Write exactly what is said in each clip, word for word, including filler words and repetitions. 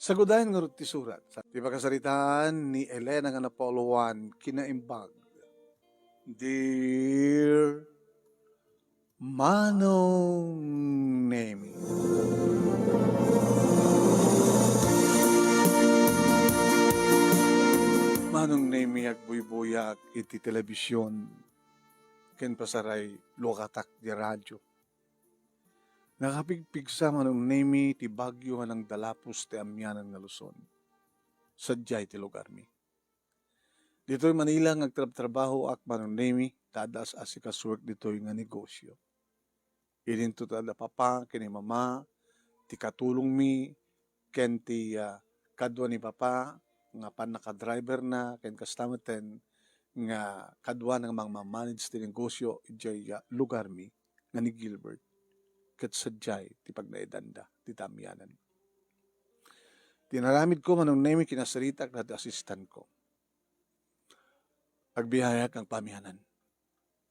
Sagudayen ngarud ti surat. Ti pakasaritaan ni Elena nga napauluan, kinaimbag. Dear Manong Nemi. Manong Nemi, agbuybuyak iti telebisyon ken pasaray lukatak di radio. Nakapigpigsa, Manong Nemi, ti bagyo nga nangdalapos ti amianan nga Luzon. Sadiay ti lugarmi. Ditoy Manila nga agtrabtrabahoak, Manong Nemi, ta adda as-asikasuek ditoy nga negosyo. Idinto ti adda papa ken ni mama, ti katulongmi, ken ti, ah, kadua ni papa nga pannakadriverna, ken kasta metten nga kaduana nga mangmamanage ti negosyo idiay, ah, lugarmi nga ni Gilbert, ket sadiay ti pagnaedanda ti amianan. Ti inaramidko, Manong Nemi, kinasaritak dagiti assistantko. Agbiayak nga agpamianan.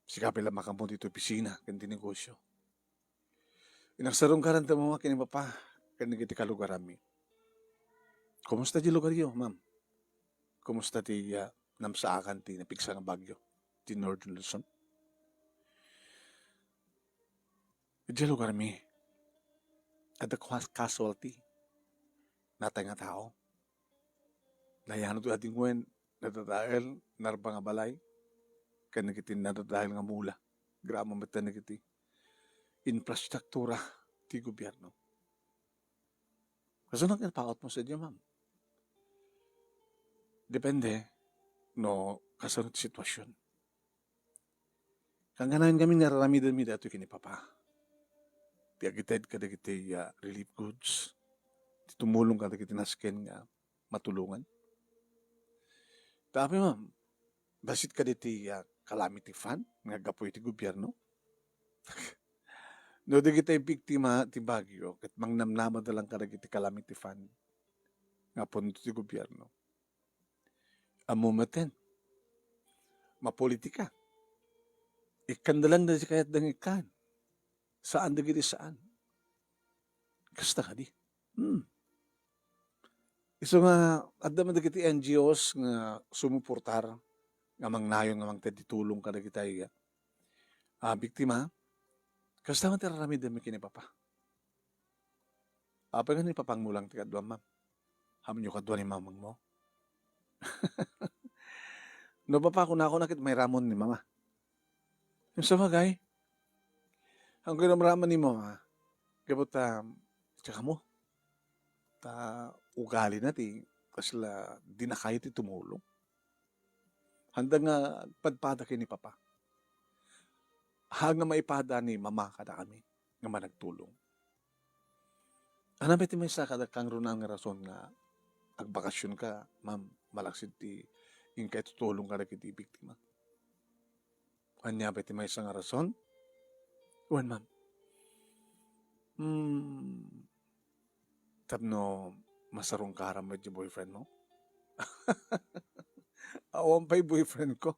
Sika pay la makaammo ditoy opisina ken ti negosyo. Inagsarungkaran ti mama ken ni papa ken dagiti kalugaranmi. Kumusta ti lugaryo, ma'am? Kumusta ti, ah, namsaakan ti napigsa nga bagyo, ti Northern Luzon? Idiay lugarmi, adda kas-, casualty. Natay nga tao. Nayanod nga adingwen, nadadael, narba nga balay, ken dagiti nadadael nga mula. Gramo met dagiti infrastruktura ti gobierno. Kasano nga ipautmo sadiay, ma'am? Depende no kasano ti sitwasion. Kangganayonmi nga ar-aramidenmi daytoy ken ni papa. Ti agited kadagiti, ah, relief goods. Ti tumulong kadagiti nasken nga matulongan. Tapno, ma'am, bassit kadagiti, ah, calamity fund nga gapu iti gobierno. No dagiti biktima ti bagyo, ket mangnamnamada lang kadagiti calamity fund nga pondo ti gobierno. Ammo metten, mapolitika. Ikkanda lang dagiti kayatda nga ikkan. Saan dagiti saan. Kasta kadi. Hmm. Isu nga, adda man dagiti N G Os nga sumuportar, nga mangnayon, nga mangted ti tulong kadagiti, ah, biktima. Kasta met ti ar-aramidenmi ken ni papa. Apay nga ni papangmo lang ti kaduam, ma'am? Ammom kadua ni mamangmo? No papa, kunakona ket mairamon ni mama. Ngem sabagay, ang kinamraman ni mama, gapu ta, tsaka mo, ta ugalina ti kasla dinakayo ti tumulong. Handa nga agpadpada ken ni papa. Haan nga maipada ni mama kadakami nga managtulong. Ania met ti maysa kada kangrunaan nga rason nga agbakasionka, ma'am, malaksid ti inka itutulong kadagiti biktima? Ania met ti maysa nga rason? Wen, ma'am. Hmm, tapno masarungkaram met ti boyfriend mo? Awan pay boyfriend ko.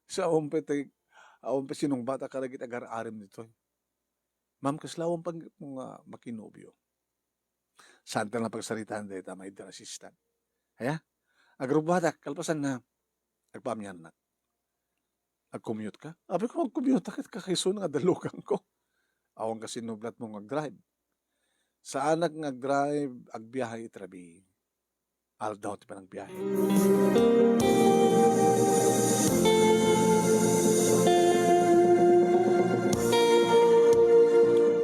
Sa awan pay tay-, awan pay sinungbatak kadagiti agar-arem ditoy. Ma'am, kasla awan pay nga makinobio. Saan ta nga pagsaritaan dayta, my dear assistant? Aya? Agrubbuatak, kalpasanna, agpaamiannak. Agcommute ka? Apay, kung agcommute ka, ket kakaisuna nga dallukanko. Awan ka sinublat mo nga agdrive. Saanak nga agdrive, agbiahe iti rabii. Aldaw ti panagbiahe.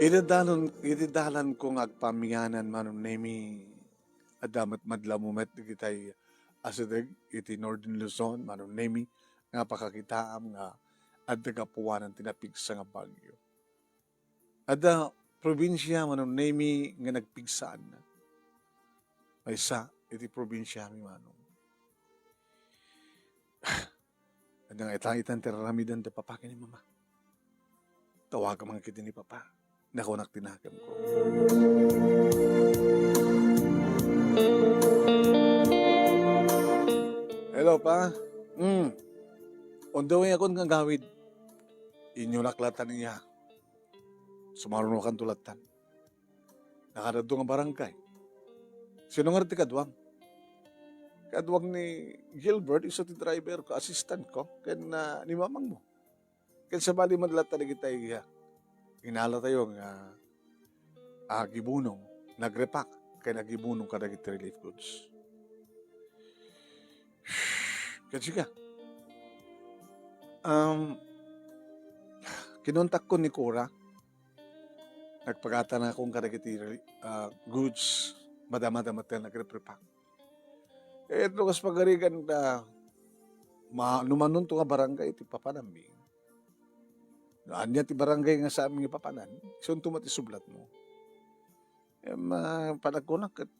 Iti dalan, iti dalanko nga agpaamianan, Manong Nemi, adda met madla mo met dagiti asideg iti Northern Luzon, Manong Nemi, nga pakakitaam nga adda gapuanan ti napigsa nga bagyo. Adda probinsia, Manong Nemi, nga nagpigsaanna. Maysa iti probinsiami, Manong. Adda nga itan-itan ti ar-aramidan ti papa ken ni mama. Tawagam man ketdi ni papa. Nakunak ti nakemko. Hello, pa. Hmm. On the way akon nga agawid. Inyunak lattan iya. Sumarunokanto lattan. Nakadaddo nga barangay. Sino nga ti kaduam? Kaduam ni Gilbert, isu ti driver ko, assistant ko, ken, ah, ni mamang mo. Ken sabali met latta dagiti, ah, inala tayo nga agibunong, nagrepack, ken agibunong kadagiti relief goods. Ken sika, um, kinontakko ni Cora, nagpagatan akong kadagiti, ah, goods, madama-dama ti nagreprepack. Eh, no kas pagarigan ta, ma-, no manunto nga barangay ti papanammi. No ania ti barangay nga saan nga papanan, isunto met ti sublat mo. Em, ah, panagkunak ket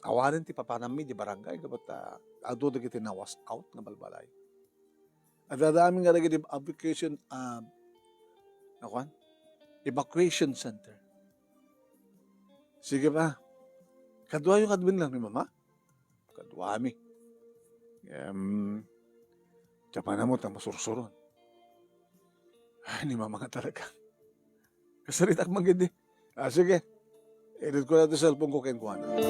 awanen ti papanammi di barangay, gapu ta adu dagiti na-wash out nga balbalay. Adda amin nga dagiti evacuation, ah, nakuan? Evacuation center. Sige pa. Kaduayo kadwin lang ni Mama? Kaduami. Em, tiyapan mo ta masursuron. Ay, ni Mama nga talaga. Kasaritak man gid. Ah, sige. Edit ko na ti cellphone ko kenkuana.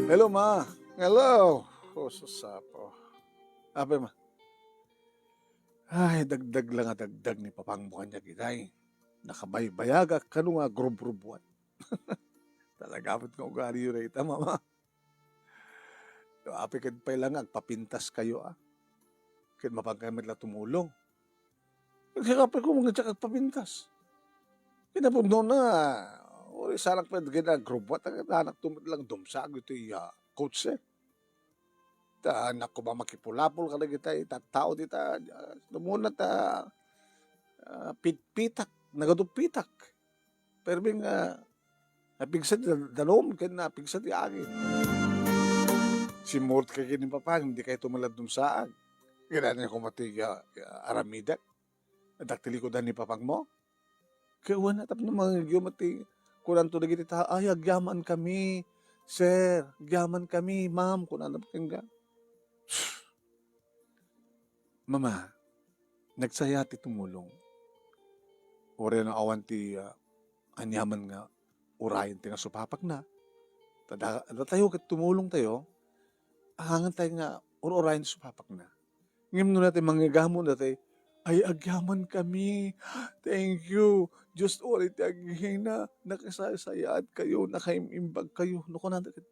Hello, Ma. Hello. Oh, susapo. Apay, Ma? Ay, dagdag lang a dagdag ni Papang mo kaniak itay. Nakabaybayagak kano nga grubrubuan. Talaga met nga ugali yo dayta, Mama. Apay ket pay lang nga agpapintas kayo, ah. Ket mapan kayo met la tumulong. Ket apay ko nga diak agpapintas. Kinapudno na, uri sanak pay dagiti agrubbuat, anak to met lang dumsaag iti, ah, kotse. Ta anak ko ba makipulapol kadagiti tattao dita, ah, dumuna ta, ah, pitpitak, nagadupitak. Permi nga napigsa ti dan-, danum ken napigsa ti angin. Simmurot kay ken ni Papa, dikay to man la dumsaag. Kailangan ko mati, ah, ah, aramidek. Adda ti likudan ni Papang mo? Ket wen, tapno mangngegyo met ti kunanto dagiti tao, "Ay, agyaman kami, sir. Agyaman kami, ma'am," kunana kenka. Mama, nagsaya ti tumulong. Uray no awan ti, ah, aniaman nga urayen ti nasupapakna. Ta da-, datayo ket tumulong tayo, ahangan tayo nga ur-urayen ti supapakna. Ngem no natay mangngegamo, natay, "Ay, agyaman kami. Thank you. Diyos, uray ti aghihina. Nakasaysayaat kayo, nakaim-imbag kayo." No kunada ket,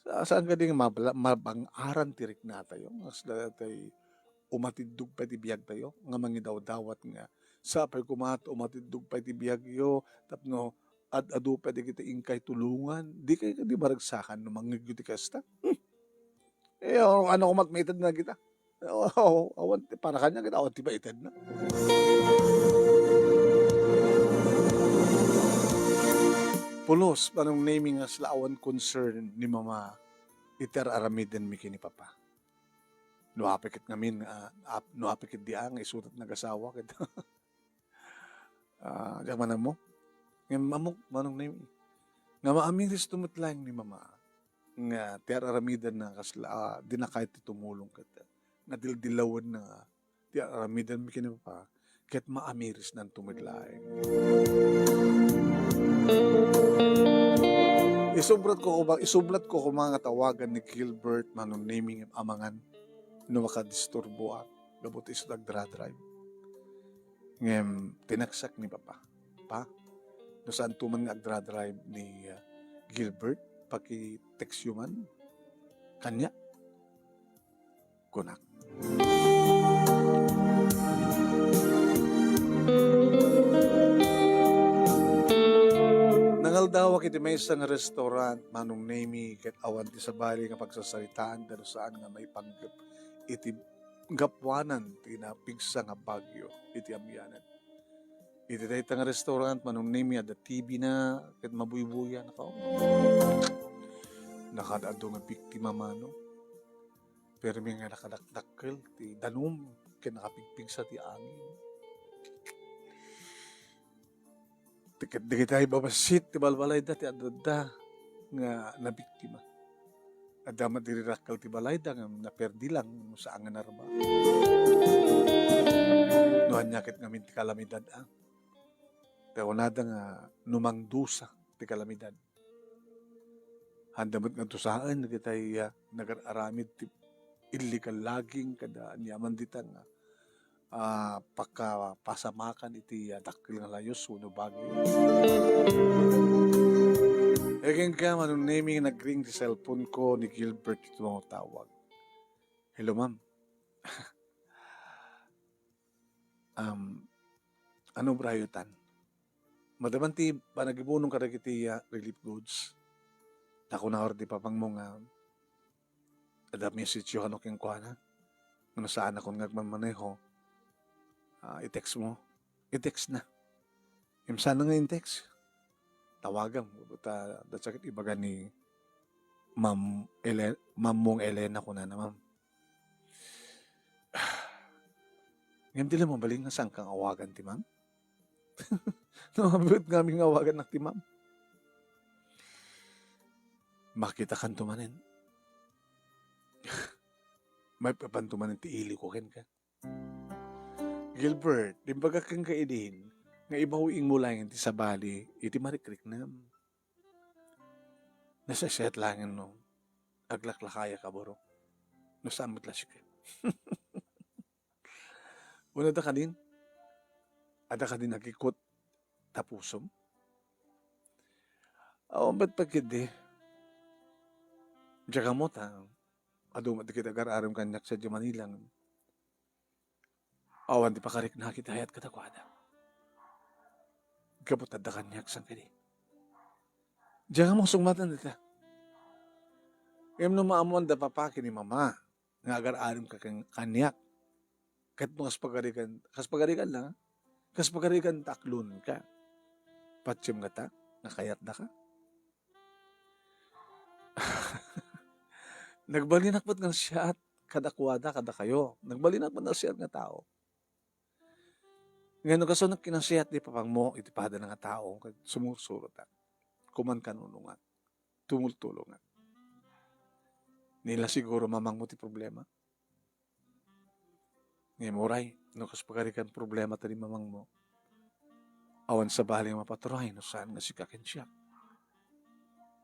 sa-, saan kadi nga mabla-, mabang-aran ti riknatayo? Nga sila tay umatiddog pay ti biagtayo, nga mangidawdawat nga, "Sapay koma ta umatiddog pay ti biagyo, tapno ad-adu pay dagiti inkay tulongan." Dikay kadi maragsakan no mangngegyo ti kasta? Hmm. Eh, ano, ano ko mat maited na kita? Oo, awan ti, para kanya kita, awan ti maited na. Pulos, Manong Nemy, nga sila awan concern ni Mama iti ar-aramidenmi ken ni Papa. No apay ket ngamin, ah, ap-, no apay ket dia nga isudat nagasawa ket Ah, diak man ammo. Ngem ammok, Manong Nemy, nga maamiris to met laeng ni Mama nga ti ar-aramidenna kasla, ah, dina kayat ti tumulong ket nga dildilawennana nga ti ar-aramidenmi ken ni Papa ket maamirisnanto met laeng. Isubrat ko koma, isublat ko koma nga tawagan ni Gilbert, Manong Nemy, ngem amangan no makadisturboak gapu ta isu ti agdra-drive. Ngem tineksak ni Papa, "Pa, no saanto man nga agdra-drive ni, ah, Gilbert, paki-textyo man kaniak," kunak. Nangaldawak iti maysa nga restaurant, Manong Nemy, ket awan ti sabali nga pagsasaritaan ta no saan nga maipanggep iti gapuanan ti napigsa nga bagyo iti amianan. Iti dayta nga restaurant, Manong Nemy, adda T V na ket mabuybuya, nako. Nakaad-adu nga biktima, mano. Permi nga nakadakdakkel ti danum ken nakapigpigsa ti angin. Ti ket dagiti ay babassit ti balbalayda ti adda nga nabiktima. Adda met diri rakkel ti balayda ngem naperdi lang no saan nga narba. No ania ket ngamin ti kalamidad, a? Ta kunada nga no mangdusa ti kalamidad, Haanda met nga dusaen dagitay, ah, nagar-aramid ti illegal logging kada aniaman dita nga, ah, pakapasamakan iti, ah, dakkel nga layus wenno Baguio. Kenka, Manong Nemy, nagring ti cellphone ko ni Gilbert iti tumawtawag. "Hello, ma'am." Um, ano obrayo tan? Madaman ti panagibunong kadagiti, ah, relief goods. Ta kuna ti papangmo nga adda message-yo kano kenkuana. Ngem saanakon nga agmanmaneho, ah, i-text mo. I-text na. Ngem saan nga in-text? Tawagam. Ta, ta sakit ibaga ni Ma'am Ele-, Ma'am mong Elena kunana, ma'am. Ngem di la mabalin nga saanka nga awagan ti ma'am? No, mabiit ngamin nga awagannak ti ma'am. Makitakanto manen. Maipapanto manen ti iliwko kenka. Gilbert, imbagak kenka idin nga ibawiingmo laengen ti sabali iti marikriknam. Nasaysayaat laengen no aglaklakayak a burok. No saan met la sika. Wenno adda kadin? Adda kadin agikot ta pusom? Awan met pagkiddi. Diak ammo ta adu met dagiti agar-arim kaniak sadiay Manila. Awan ti pakariknak iti ayat kadakuada. Gapu ta adda kaniak saan kadi. Diak ammo sungmatan dita. Ngem no maammoan da papa ken ni mama nga agar-arim ka ken kaniak. Ket no kas pagarigan, kas pagarigan lang, kas pagarigan ta aklonka. Patiem ngata nga kayatdaka. Nagbalinak met nga nasiat kadakuada, kadakayo. Nagbalinak met nga nasiat nga tao. Ngem no kasano kinasiat ti papangmo iti padana nga tao, ket sumursurotak. Kuman kanunongan. Tumultulongan. Ni la siguro mamangmo ti problema. Ngem uray, no kas pagarigan problema ta ni mamangmo, awan sabali nga mapaturay no saan nga sika ken siak.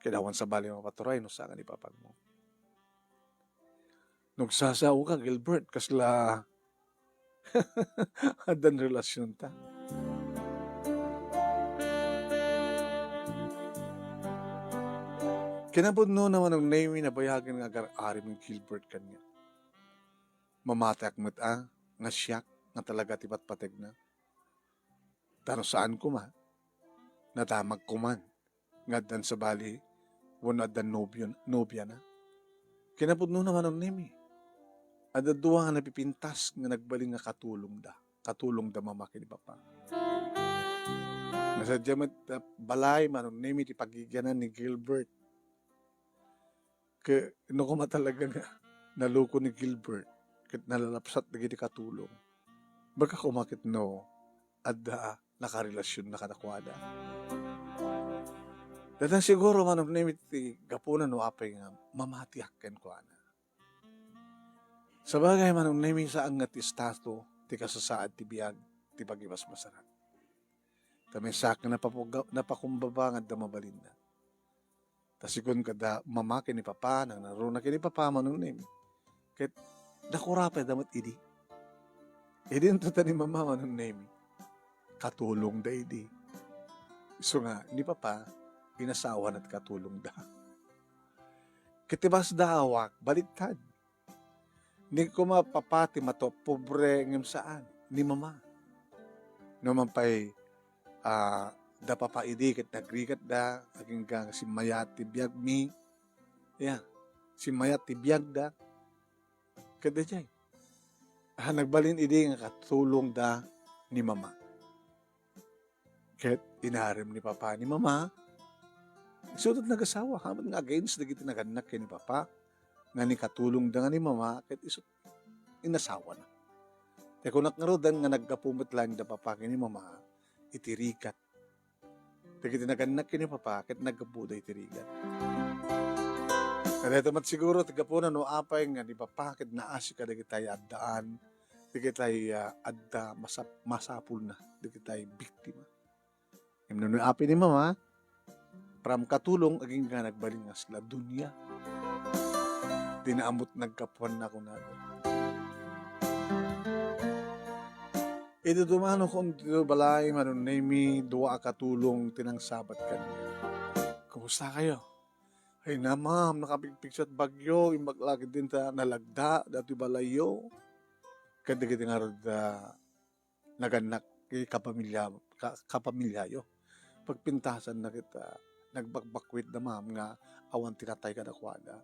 Ket awan sabali nga mapaturay no saan nga ni papangmo. No agsasaoka, Gilbert, kasla addan relasionta. Kinapudno naman ni Nemy, nabayagen nga agar-arim ni Gilbert kaniak. Mamatiak met a nga siak nga talaga ti patpategna. Ta no saan koma, nadamag koman nga addan sabali wenno addan nobio, nobiana. Kinapudno naman ni Nemy, adda dua nga napipintas nga nagbalin nga katulongda, katulongda mama ken ni papa. Nga sadiay met, ah, balay, Manong Nemy, ti pagigianan ni Gilbert. Ket no koma talaga nga naloko ni Gilbert ket nalalapsat dagiti katulong, baka koma ket no adda nakarelasionna kadakuada. Dayta siguro, Manong Nemy, ti gapuna no apay nga mamatiak kenkuana. Sabagay, Manong Nemy, saan nga ti estado ti kasasaad ti biag ti pagibasbasarak. Ta maysa nga napapuga-, napakumbaba nga adda mabalinna. Ta sigun kada mama ken ni papa, nangnangruna ken ni papa, Manong Nemy, ket nakurapay da met idi. Idi inton ta ni mama, Manong Nemy, katulongda idi. Isu nga ni papa, inasawana ti katulongda. Ket ti basdaawak, baliktad. Ni koma papa ti mato-, pobre ngem saan, ni mama. No man pay, ah, da papa idi ket nagrigatda, agingga simmayat ti biagmi. Ya, simmayat ti biagda. Ket daydiay. Ah, nagbalin idi nga katulongda ni mama. Ket inarem ni papa ni mama, isu ti nagasawa, amin nga against dagiti nagannak ken ni papa, nga ni katulongda nga ni mama, ket isu inasawana. Ti kunak ngaruden nga naggapu met laeng da papa ken ni mama, iti rigat. Dagiti nagannak ken ni papa, ket naggapuda iti rigat. Kadayta met siguro ti gapuna no apay nga ni papa ket naasi kadagiti addaan, dagiti, ah, adda masap-, masapulna, dagiti biktima. Ngem no ni apay ni mama, From katulong, agingga nagbalin nga sila dunia. Dina ammot nagkapuanna, kunada. Idi dumanok ditoy balay, Manong Nemy, dua a katulong ti nangsabat kaniak. "Kumusta kayo?" "Ay na, ma'am, nakapigpigsa ti bagyo, imbag la ketdin ta nalagda datoy balayyo." Ket dagiti ngarud, ah, nagannak, eh, kapamilya-, ka-, kapamilyayo. Pagpintasanna ket, ah, nagbakbakkuitda, ma'am, nga awan ti natay kadakuada.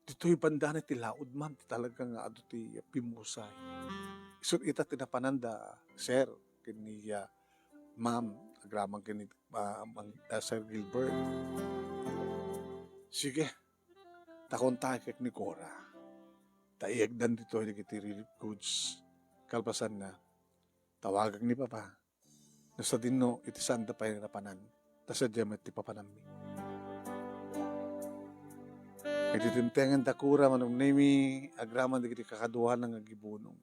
Ditoy bandana ti laod, ma'am, ti talaga nga adu ti pimusay. Isut' ita ti napananda, sir, ken ni, ah, ma'am, agraman ken ni, ah, Mang-, ah, Sir Gilbert. Sige, ta kontakek ni Cora. Ta iyegdan ditoy dagiti relief goods. Kalpasanna, tawagak ni Papa. No sadino, iti saanda pay napanan, ta sadiay met ti papananmi. Idi dimtengen da Cora, Manong Nemy, agraman dagiti kakaduana nga agbunong.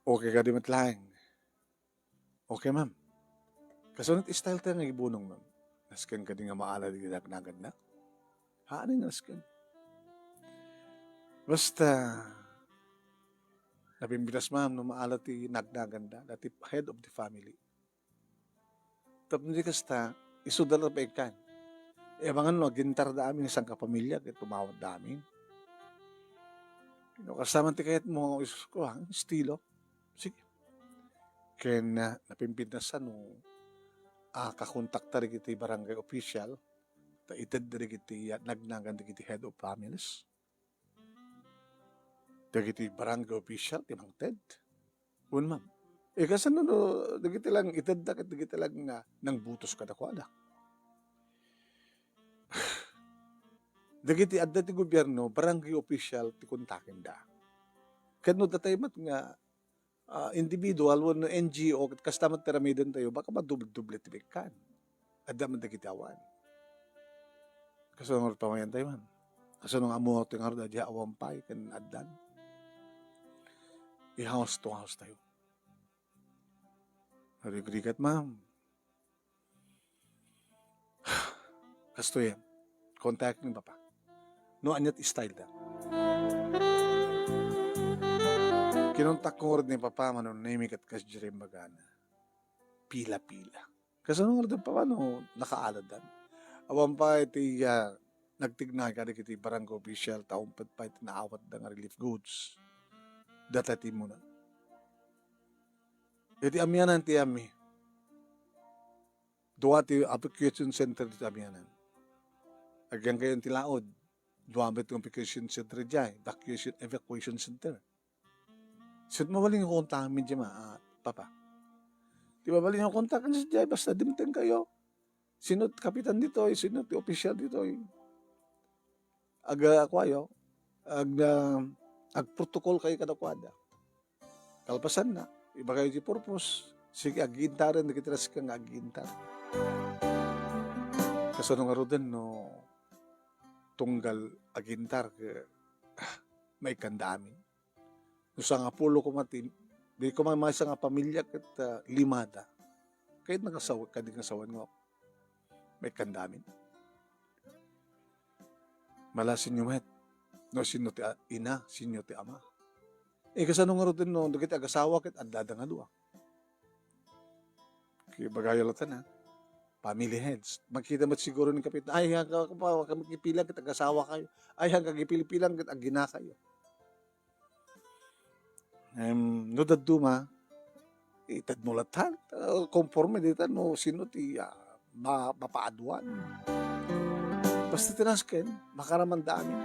Okay kadi met laeng? Okay, ma'am. Kasano ti style tayo nga agbunong, ma'am? Nasken kadi nga maala dagiti nagnaganna? Haan nga nasken. Basta, napimpitas, ma'am, no maala ti nagnaganda, dati head of the family. Tapno di kasta, isuda la pay kan. E, amangan no, agintarda amin sangkapamilya, ket tumawatda amin. No, kasta man ti kayatmo, isus ko, ha? Estilo. Sige. Ken, ah, napimpitas no, ah, kakontakta dagiti barangay official, ta itedda dagiti, ah, nagnagan dagiti head of families. Dagiti barangay official ti mangted. Wen, ma'am. E, kasano no dagiti lang itedda ket dagiti lang nga nangbutos kadakuada? Dagiti adda ti gobierno, barangay official ti kontakenda. Ket no datay met nga, ah, individual wenno N G O, ket kasta met ti aramidentayo, baka madoble-doble ti baykkan. Adda man dagiti awan. Kasano nga pamayan tayo man? Kasano nga ammo ti ngarud a di awan pay ken addan? I-house to house tayo. Narigrigat, ma'am. Kastoy, contact ni Papa. No, ania ti style da. Kinontak ko ngarud ni Papa, Manong Nemy, ket kas Jerem bagana. Pila-pila. Kasano nga dagiti papano nakaaladan? Awan pay ti, ah, nagtignay kadagiti barangay official, ta umpet pay ti naawatda nga relief goods. Data ti muna. Iti amianan ti ami. Dua ti evacuation center dito amianan. Agyan kayo ti laod. Dua met ti evacuation center diay. Evacuation, evacuation center. Sut mabalin nga kontakan mi diay, ma-, ah, Papa. Ti mabalin nga kontakan sadiay, basta dimteng kayo. Sino ti kapitan ditoy? Sino ti official ditoy? Aga, kuayo, ag-, ah, agprotocol kayo kadakuada. Kalpasanna, ibagayo ti purpose. Sige, agintaren dagiti raskeng nga agintar. Kasano ngaruden no tunggal agintar ket, ah, maikkan da amin? No sangapulo koma ti, di koma maysa nga pamilya ket, ah, limada. Kayat nagasaw-, kadi nga sawen nga maikkan da amin. Malasinyo met no sino ti a-, ina, sino ti ama. E, kasano ngaruden no dagiti agasawa ket addada nga dua? Kibagayo latta na. Family heads. Magkita met siguro ni kapit, "Ay, hangka, pa, kami kipila ket agasawa kayo. Ay, hangka kipilpilan ket agina kayo." Em, no dadduma, itedmo latta, ah, konforme dita no sino ti, ah, ma-, mapaaduan. Basta ti nasken, makaramanda amin.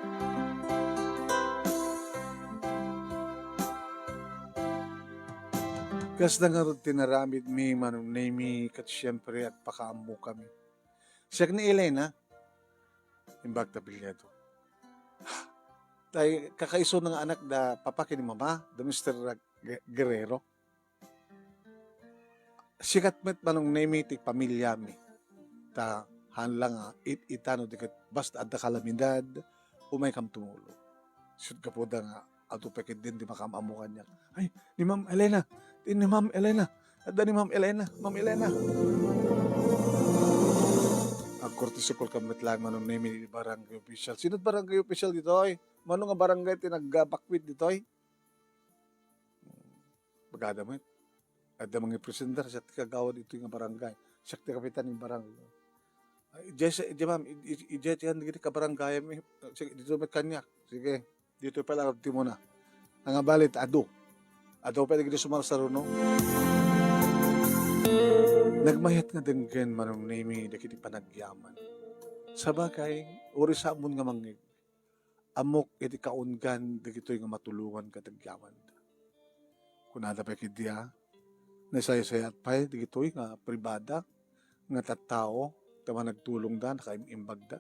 Kasda ngarud ti naramidmi, Manong Nemy, ket siempre, agpakaammokami. Siak ni Elena, imbag ta Bilyado. Tay, kakaisuna nga anak da papa ken ni mama, da Mister Gu-, Guerrero. Sikat met, Manong Nemy, ti pamilyami. Ta, haan la nga it-ita no di ket basta adda kalamidad, umaykam tumulong. Sut gapuda nga, adu pay ketdin ti makaam-ammo kaniak. Ay, ni Ma'am Elena! Ti ni Ma'am Elena! Adda ni Ma'am Elena! Ma'am Elena! Agkorte sukol ka met laeng, Manong Nemi, iti barangay official. Sino ti barangay official ditoy? Mano nga barangay ti nagbakwit ditoy? Bagada met. Adda mangipresenta, siak ti kagawad itoy nga barangay. Siak ti kapitan iti barangay. Ay, idiay, idiay, ma'am, id-, id-, idiay ti yan, dagiti kabarangay, mi. Sige, dito met kaniak. Sige, dito pala, ultimo na. Ang abalit, adu. Adu pa dagiti sumarsaruno. Nagmayat nga denggen, Manong Nemi, dagiti panagyaman. Sabagay, uray sa ammon nga mangngeg, ammok iti kaunggan dagitoy nga matulongan ket agyamanda. Kunada pay ketdi a, nasaysayat pay dagitoy nga pribada nga tattao, ta managtulongda, nakaim-imbagda.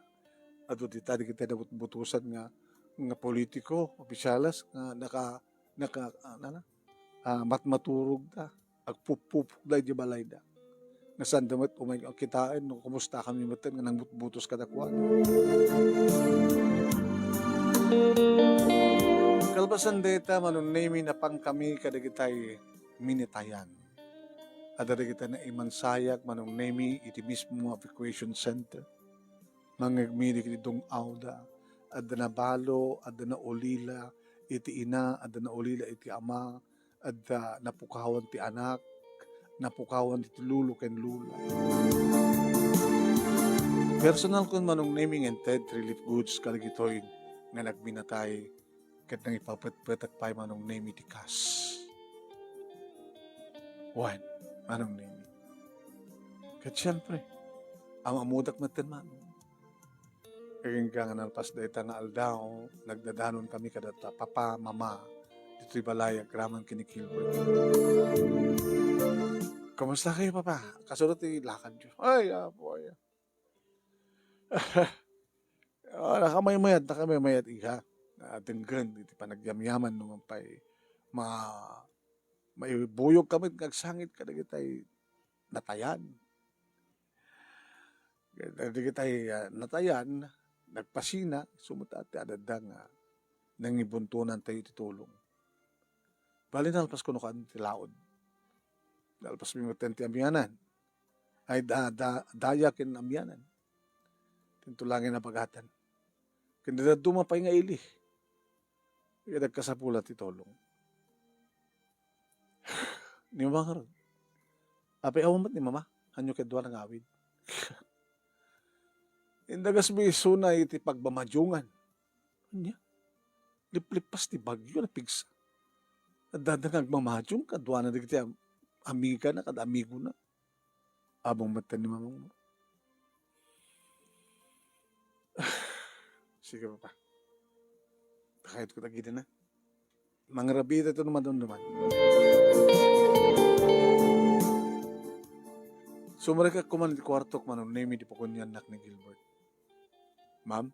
Adu dita dagiti nabutbutusan nga, nga politiko, opisyales nga naka-, naka-, ano na, ah, matmaturogda, agpupupokda idiay balayda. Nga saan da met umay kitaen no kumusta kami met nga nangbutbutos kadakuada. Kalpasan dayta, Manong Nemi, napankami kadagitay minitayan. Adda dagitay naimansayag, Manong Nemi, iti mismo evacuation center. Mangngegmi dagiti dung-awda. Adda nabalo, adda naulila iti ina, adda naulila iti ama, adda napukawan ti anak, napukawan ti lolo ken lola. Personal kon, Manong Nemi, nga inted relief goods kadagitoy nga nagminatay ket nangipapetpetek pay, Manong Nemi, ti kas. Wen, Manong Nemi. Ket siempre, am-ammodak metten, Manong. Agingga nga nalpas dayta nga aldaw, nagdadanon kami kadata papa, mama, ditoy balay agraman ken ni Gilbert. Kumusta kayo, papa? Kasurot ti lakadyo. Ay, apo, ay. Ah, nakamaymayat, nakamaymayat, iha. Ah, denggen iti panagyamyaman no man pay ma-, maibuyog kami nga agsangit kadagitay natayan. Dagitay, ah, natayan, nagpasina, sumut ti adda nga nangibuntonan tayo ti tulong. Bali, nalpas kuno kan ti laod. Nalpas mi metten ti amianan. Ay, da-, da-, daya ken amianan. Tinto langin a bagatan. Ken dadduma pay nga ili. Ket agkasapula ti tulong. Ni Mama ngarud. Apay, awan met ni Mama? Hanyo kadua nga awid. Indagas mi isuna iti pagmamadiungan. Ania? Liplippas ti bagyo, napigsa. Adda nga agmamadiung, kaduana dagiti am-, amigana, kada amigona. Ammom metten ni mamangmo. Sige, papa. Takayot ko dagiti na. Mangrabi ito no madumduman. Sumrekak kuman iti kuartok, Manong Nemi, di paguniannak ni Gilbert. Ma'am?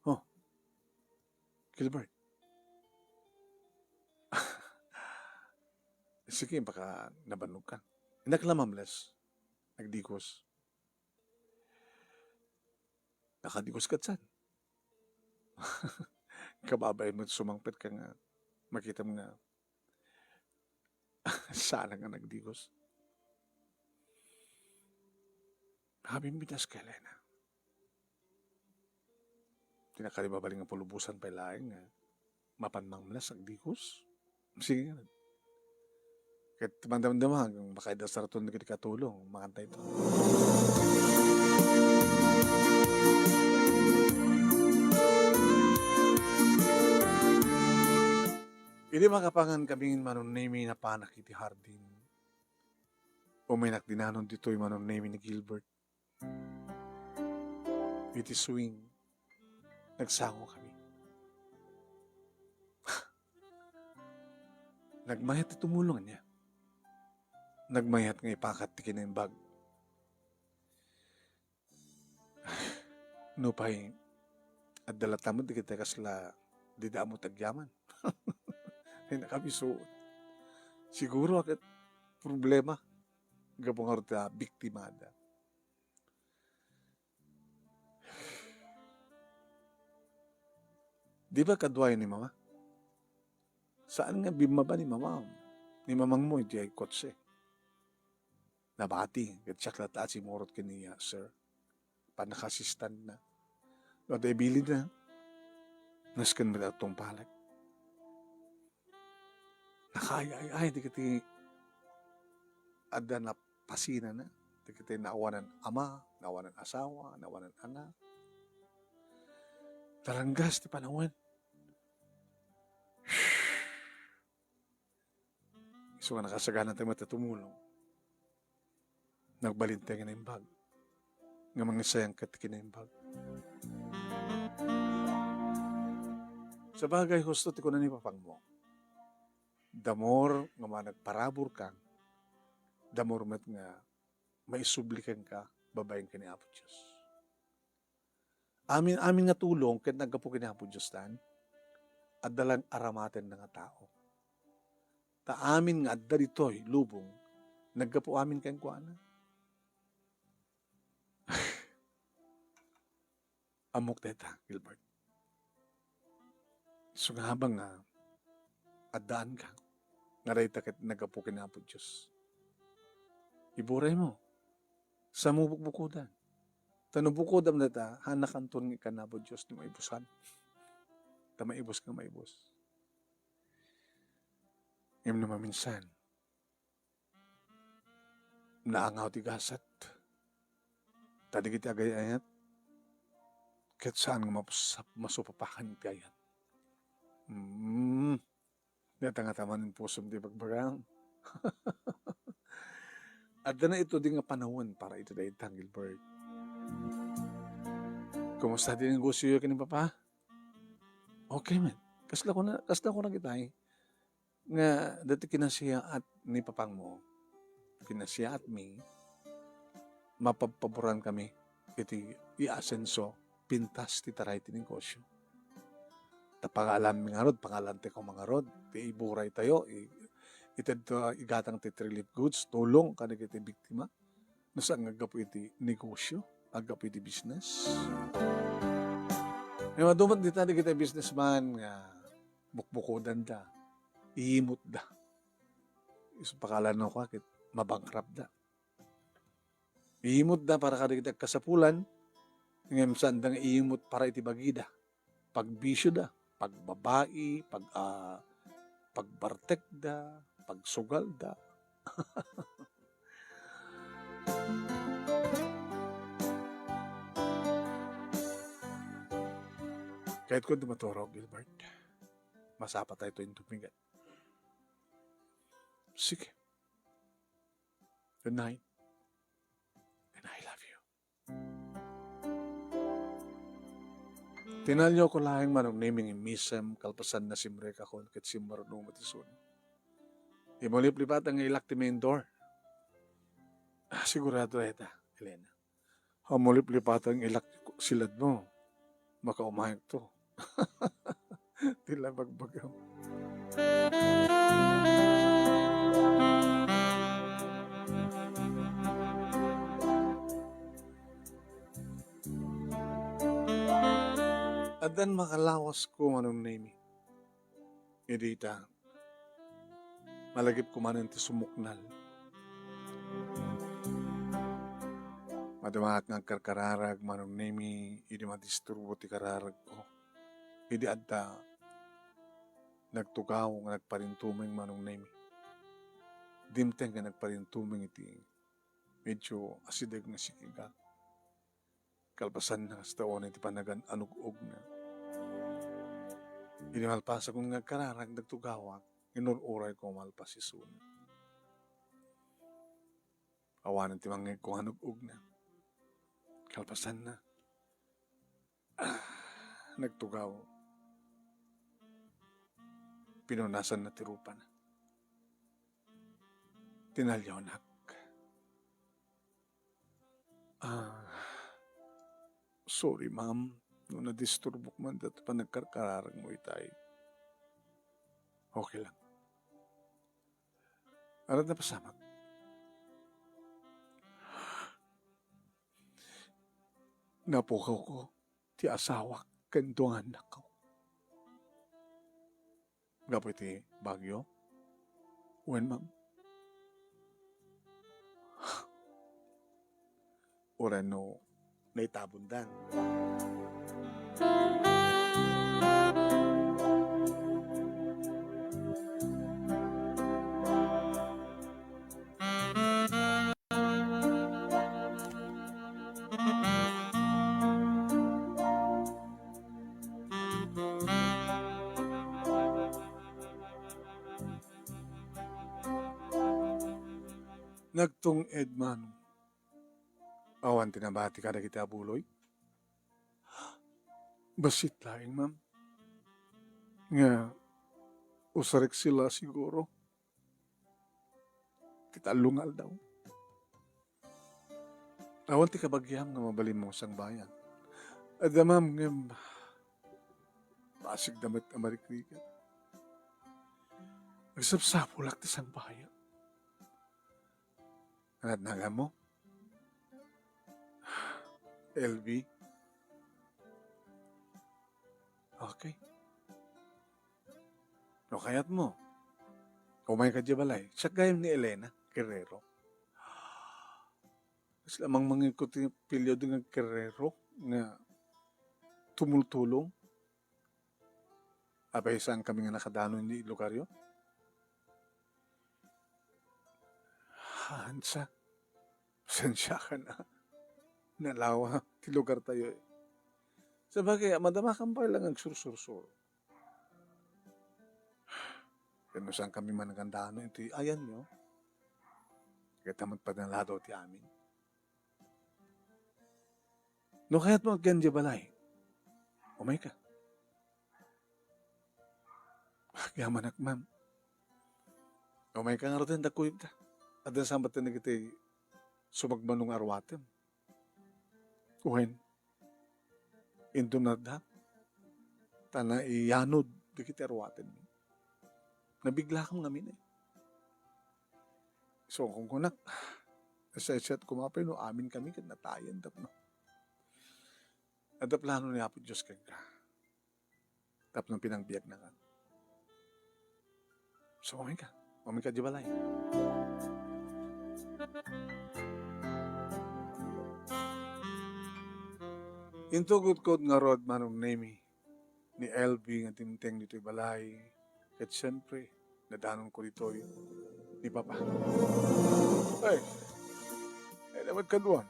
Oh, Gilbert. Sige, baka nabannog ka. Innak la, Ma'am Les. Nagdigos. Nakadigos ka dyan. Kababain mo sumangpet ka nga makitam nga sana nga nagdigos. Habimbitas ka, Elena. Ti nakaribabaling nga pulubosan pay laeng nga mapan Ma'am Les agdigos. Sige nga. Ket mandamdama, makaidasarton dagiti katulong, makanta ito. Idi makapangan kami, Manong Nemi, napanak iti hardin. Umaynak dinanon ditoy, Manong Nemi, ni Gilbert. Iti swing, nagsango kami. Nagmayat ti tumulong niya. Nagmayat nga ipakat ti kinaimbag. Nupay, adda latta met dagiti kasla dida ammo ti agyaman. Ay, nakabisuot. Siguro, akat problema. Gapu nga rita, biktimada. Di ba kaduayo ni Mama? Saan nga bimmaba ni Mama? Ni Mamangmo iti ay kotse. Nabati, ket siak latta a simurot ken ni, ah, sir. Pannakasistanna. No adda ibilidna, nasken met a tungpalek. Nakaay-ay-ay dagiti adda napasinana, dagiti naawanan ama, naawanan asawa, naawanan anak. Taranggas ti panawen. Isu nga nakasagana tayo met a tumulong. Nagbalin tayo nga naimbag. Nga mangisayang ket kinaimbag. Sabagay, husto ti kuna ni papangmo. The more nga managparabur ka, the more met nga maisubli kenka babaen ken ni Apo Dios. Amin, amin nga tulong ket naggapu ken ni Apo Dios tan, adda lang aramatenna nga tao. Ta amin nga adda ditoy lubong, naggapu amin kenkuana. Ammok dayta, Gilbert. Isu nga habang nga addaanka, nga dayta ket naggapu ken Apo Dios. Iburay mo. Sa mo bukbukodan. Ta no bukodam dayta, hanakanton nga ikkan Apo Dios ti maibusan. Ta maibus nga maibus. Ngem no maminsan, naangaw ti gasat. Ta dagiti agay-ayat, ket saan nga mapusap-, masupapakan iti ayat. Mm. Data nga taman impusom ti bagbagam. Adda na ito di nga panawen para iti dayta, Gilbert. Kumusta ti negosyo ken ni Papa? Okay, man. Kasla ko na, kasla ko na kitay. Nga dati kinasiyaat ni papangmo, kinasiyaatmi, mapabpaboran kami iti iasenso pintas ti taray ti negosyo. Ta pangaalanmi ngarud, pangaalan ti koma ngarud, ti iburay tayo, i-, itedto igatang ti relief goods, tulong kadagiti biktima. No saan nga aggapu iti negosyo, aggapu iti business. Nga madumat dita dagiti businessman nga bukbukodan da, iimot da. Isu pakala no ka, ket mabankrupt da. Iimot da para kadagiti agkasapulan, ngem saan da nga iimot para iti bagida. Pagbisyo da, pagbabai, pag, ah, pagbartek da, pagsugal da. Kahit kung tumaturo, Gilbert, masapa tayo to yung tumigan. Sige. Good night. And I love you. Tinalyo ko laeng Manong Nemi nga immisem, kalpasan na simrek ako ket simmarno met isun. Imuliplipatan nga ilak ti main door. Ah, sigurado ita, Elena. Amuliplipatan nga ilak ti siladmo. Makaumayek to. Ti la bagbagam. Addan makalawas ko Manong Nemi. Idi ita, malagip ko manen ti sumuknal. Madumaak nga agkarkararag Manong Nemi idi madisturbo ti kararagko. Idi adda nagtugaw nga nagparintumeng Manong Nemi. Dimteng nga nagparintumeng iti medyo asideg nga sikiga. Kalpasanna, kasta unay ti panagan-anug-ogna. Idi malpasakon nga agkararag nagtugawak, inur-urayko malpas isuna. Awanen ti mangngegko nga anug-ogna. Kalpasanna, ah, nagtugaw. Pinunasanna ti rupana. Tinalyonak. Ah, sorry, ma'am, no nadisturbok man dayta panagkarkararagmo itay. Okay lang. Arat napasamak. Napukawko ti asawak ken dua nga annakko. Gapu iti Baguio? Wen, ma'am. uray no naitabondan. Nagtung-ed man. Awan ti nabati kadagiti abuloy? Bassit laeng, ma'am. Nga, usarek sila siguro. Ti tallo nga aldaw. Awan ti kabagiam nga mabalinmo sangbayan. Adda, ma'am, ngem basigda met a marikrigat. Agsapsapulak ti sangbayan. Anat naganmo? L B. Okay. No kayatmo, umayka diay balay. Siak gayam ni Elena Guerrero. Kasla mangmangikot ti apelyido nga Guerrero nga tumultulong. Apay, saankami nga nakadano iti lugaryo? Hansa, pasensiakan a. Nalawa ti lugartayo, eh. Sabagay, madamakan pay lang agsursursuro. Ken no saankami man nga nakadano iti ayanyo, ket met panaladaw ti amin. No kayatmo agyan diay balay, umayka. Agyamanak, ma'am. Umayka ngaruden, dakuyogta. Adda sa met dagiti sumagmamano nga aruatem. Wen, inton adda, ta naiyanod dagiti aruatenmi. Nabiglakam ngamin, eh. So, kunkunak, nasaysayat koma pay no aminkami ket natayen tapno adda plano ni Apo Dios kenka. Tapno pinangbiagnakan. So, umayka. Umayka diay balay. Intugodko ngarud, Manong Nemy, ni L B nga dimteng ditoy balay, ket siempre, nadanonko ditoy ni Papa. Ay, ay, dapat kaduan.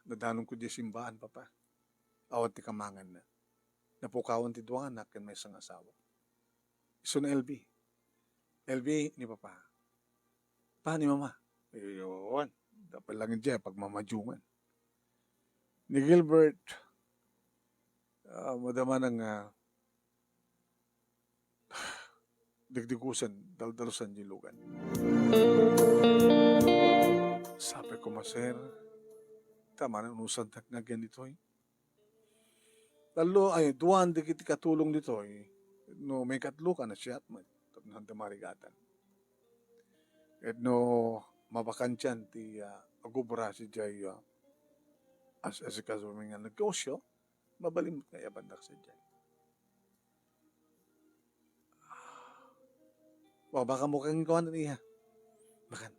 Nadanonko diay simbaan, Papa. Awan ti kamanganna. Napukawan ti dua nga anak ken maysa nga asawa. Isu ni L B. L B ni Papa. Pa ni Mama. Ayun. Dapat lang diay pagmamadungan. Ni Gilbert, ah, madama na nga digdigusen, daldalusen diay lugan. Sapay koma, sir, ta manunusantak nga agyan ditoy. Tallo, ay, duan dagiti katulong ditoy, no maikatlo ka, nasayaat met, tapno sanda marigatan. Ket no mabakantian ti, ah, agubra sadiay, ah, as-, asikasomi nga negosyo, mabalin met nga iyabandak sadiay. Wa, baka mo kang kuan iya. Bakan,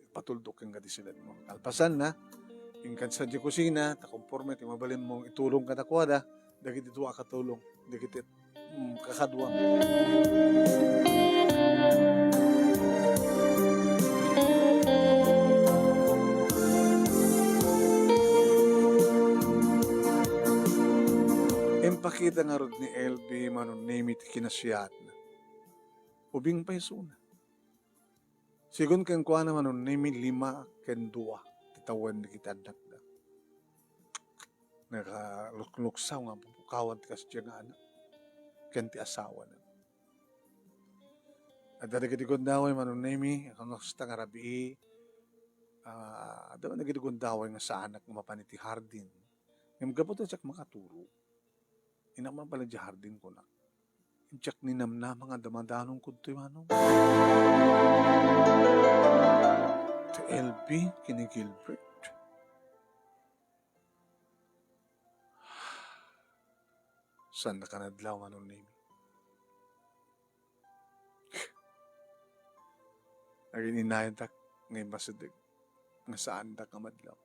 patuldok kenka ti silenmo. Kalpasan na, inkan sadiay kusina, ta konforme ti mabalinmo itulong kadakuada, dagiti dua a katulong, dagiti, mm, kakaduam. Impakita ngarud ni L B, Manong Nemy, ti kinasiatna. Ubing pay isuna. Sigun kenkuana, Manong Nemy, lima ken dua ti tawen dagiti annakda. Nakaluksaw nga pupukawan ti kasdiay nga anak ken ti asawana. Adda dagiti gundaway, Manong Nemy, kasta nga rabii, ah, adda man dagiti gundaway nga saanak nga mapan iti hardin. Ngem gapu ta diak makaturo, innak man pay diay hardin, kunak. Diak ninamnama nga damadanonkon toy, Manong. Ti L B ken ni Gilbert. Saan a kanadlaw, Manong Nemy. Agin-inayotak nga immasideg. nga saandak nga madlaw.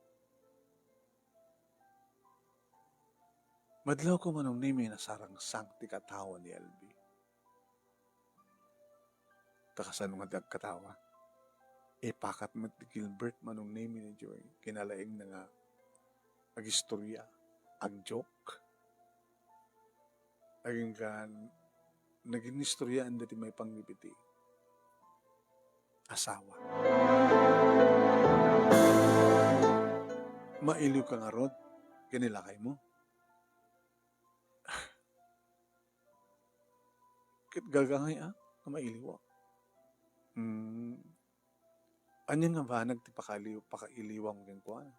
Madlawko, Manong Nemy, nasarangsang ti katawa ni Elvie. Ta kasano nga di agkatawa? Ipakat met ni Gilbert, Manong Nemy, ni Joy. Kinalaingna nga agistorya, agjoke. Aginggan, nagin-istoryaan dati maipanggep iti asawa. Mailiwka ngarud ken ni lakaymo? Ket gagangay a, nga mailiwak. Hmm. Ania nga banag ti pakailiw-, pakailiwam kenkuana?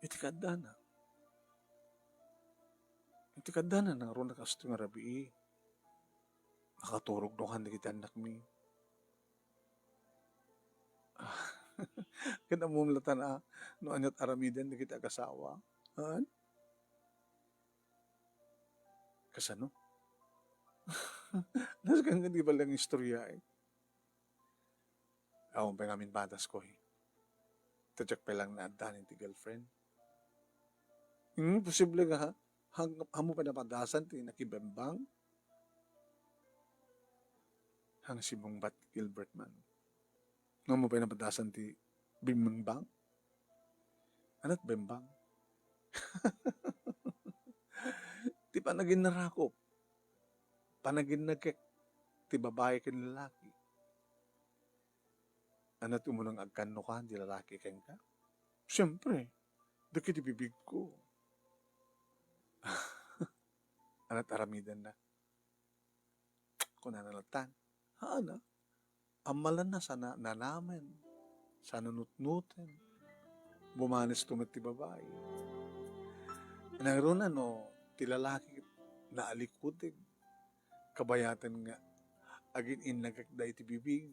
Iti kaaddana. Iti kaaddana, ngarud, kastoy nga rabii. Nakaturog no kan dagiti annakmi. Ket ammom latta a no aniat aramiden dagiti agasawa. Haan? Kasano? Nasken nga di bali nga istorya, eh. Awan pay ngamin padasko, eh. Ta diak pay lang naaddanan ti girlfriend. Hmm, posible nga, ha? Hang-, ammo pay napadasan ti nakibembang? Hang simungbat Gilbert man. Ammo pay napadasan ti bimbang? Aniat bimbang? Ti panaginnarakop, panaginnagek ti babai ken lalaki. Aniat umuna nga agkannokan ti lalaki kenka? Siempre, dagiti bibigko. Aniat aramidenna? Kunana latta, haana, ammalanna sana nanamen, sana nutnuten, bumanesto met ti babai. Nangruna no ti lalaki naalikuteg, kabayaten nga agin-innagek daydi bibig,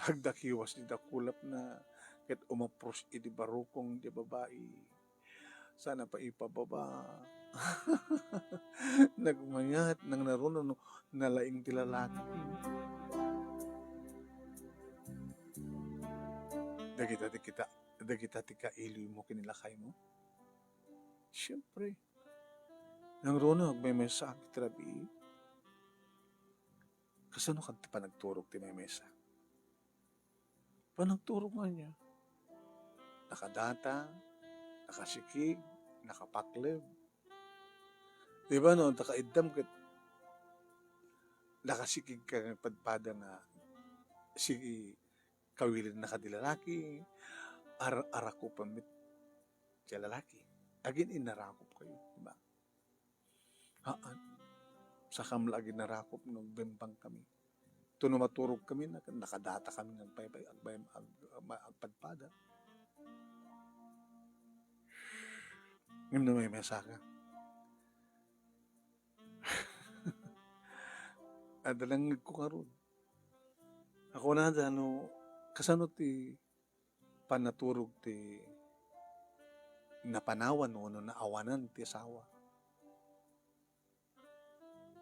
agdakiwas ti dakulapna ket umapros idi barukong ti babai. Sana pay ipababa. Nagmayat, nangnaruna no nalaing ti lalaki. Dagita ti kita, dagita ti kailiwmo ken ni lakaymo? Siempre. Nangruna agmaymaysa iti rabii. Kasano kadi ti panagturog ti maymaysa? Panagturog nga ania? Nakadata, nakasikig, nakapakleb. Di ba, no, ta kaiddam ket nakasikig ka nga padpada nga sige, kawilenna kadi lalaki, ar-, arakupen met ti lalaki. Agin-innarakop kayo, di ba? Haan. Sakam la agin-innarakop no agbembang kami. Ito no maturog kami, nak-, nakadata kami nga agpaypay, agbayam-, ag-, ma-, agpadpada. Ngem no maymaysa ka, adda langngegko ngarud. Ako na, ano, kasano ti panaturog ti napanawan wenno naawanan ti asawa.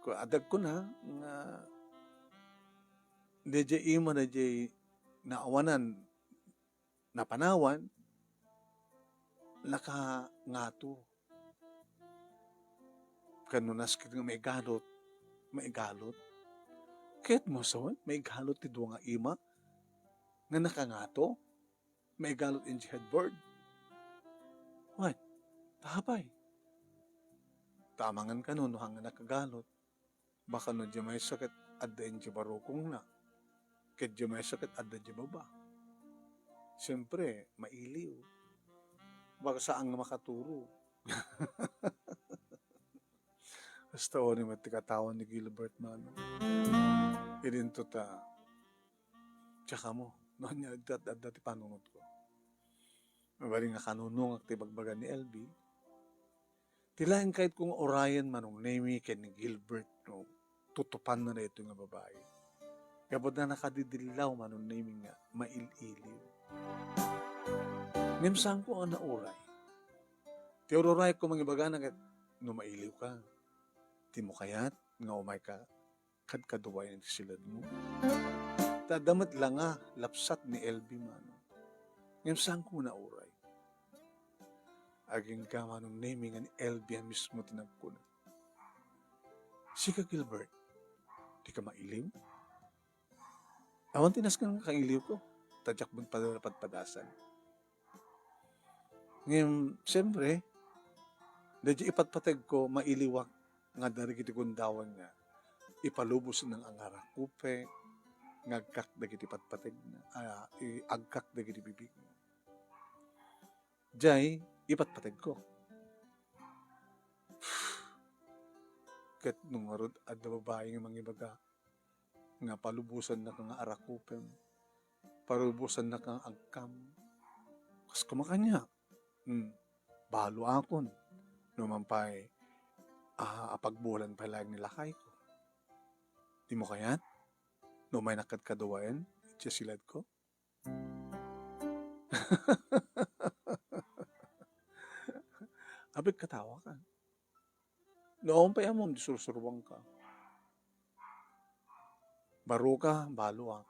Ku-, adagko na nga daydiay ima, daydiay naawanan, napanawan, nakangato. Ken no nasken nga maigalot, maigalot. Ket mo sawen, maigalot ti dua nga ima nga nakangato, maigalot idiay headboard. Wen, ta apay? Ta amangan kano no hangna nakagalot. Baka no diay maysa ket adda idiay barukongna, ket diay maysa ket adda idiay baba. Siempre, mailiw. Baka saan nga makaturo. Basta uri met ti katawan ni Gilbert, mano. Idinto ta, tsaka mo, no ania adda, adda ti panunotko. Mabalin nga kanunongak ti bagbaga ni Elvie, ti laeng kayatko nga urayen, Manong Nemy ken ni Gilbert, no tutupanna daytoy nga babai. Gapu ta nakadidillaw, Manong Nemy, nga mail-iliw. Ngem saanko a nauray. Ti ururayko mangibagana ket no mailiw ka, dimo kayat nga umay ka kadkaduayen iti siledmo. Ta adda met la nga lapsat ni Elvie, mano. Ngem saanko nga nauray. Agingga Manong Nemy nga ni Elvie a mismo ti nagkuna, "Sika, Gilbert, dika mailiw?" Awan ti nasken nga kailiwko, ta diak met padapadpadasan. Ngem, siyempre, daydiay ipatpategko, mailiwak nga adda dagiti gundaway nga ipalubosna nga angarakupek, nga agkak dagiti patpategna, a, i-, agkak dagiti bibigna. Diay ipatpategko. Ket no ngarud adda babai nga mangibaga nga palubosannaka nga arakupem, palubosannaka nga agkam, kas kumakania, hmm, baloakon. No man pay, a, apagbulan pay laeng ni lakayko. Dimo kayat? No umaynak kadkaduaen, idiay siledko? Apay katawakan. No awan pay ammom, di sursuruanka. Baroka, baloak.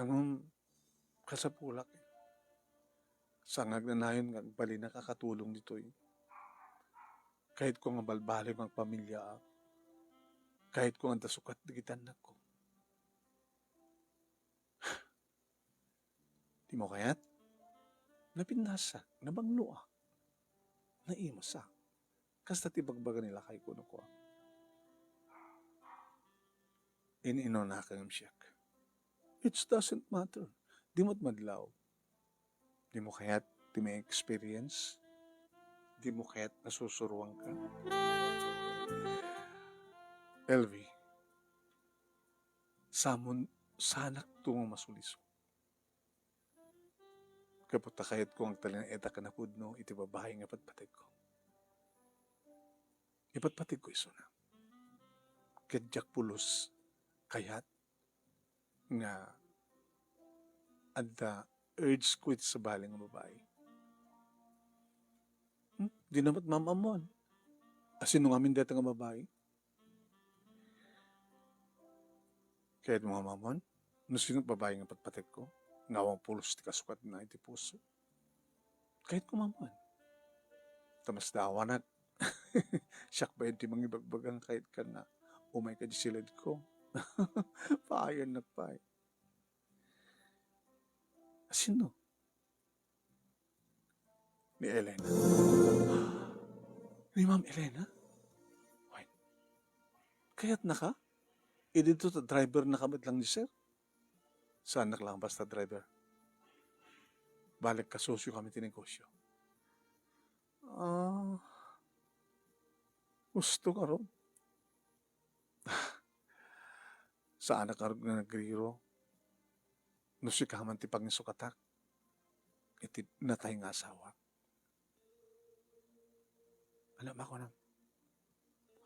Ngem, kasapulak. Saan nga agnanayon nga agbalinak a katulong ditoy. Kayatko nga balbaliw nga agpamiliaak. Kayatko nga adda sukat dagiti annakko. Dimo kayat? Napinnasak, nabangloak, naimasak. Kasta ti ibagbaga ni lakayko, no kua. In-inunaka ngem siak. It doesn't matter. Dimo met madlaw. Dimo kayat ti ma-experience? Dimo kayat nga sursuruanka? Elvie, saanmon, saanak to nga masulisog. Gapu ta kayatko nga agtalinaedak a napudno iti babai nga patpategko. Ipatpategko isuna. Ket diak pulos kayat nga adda urge ko iti sabali nga babai. Hmm? Dina met maam-ammoan. Asino ngamin dayta nga babai? Kayatmo nga maam-ammoan no sino ti babai nga patpategko, nga awan pulos ti kasukatna iti puso? Kayatko maam-ammoan. Ta masdawanak. Siak bain ti mangibagbaga nga kayatka nga umayka idiay siledko. Paayannak pay. Asino? Ni Elena. Ni Ma'am Elena? Wen, kayatnaka? Idi daytoy ta drivernaka met lang ni sir. Saannak lang basta driver. Bale, kasosio kami ti negosyo. Ah, husto ngarud. Saanak ngarud nga nagriro no sika man ti pangisukatak iti natay nga asawak. Ania makunam?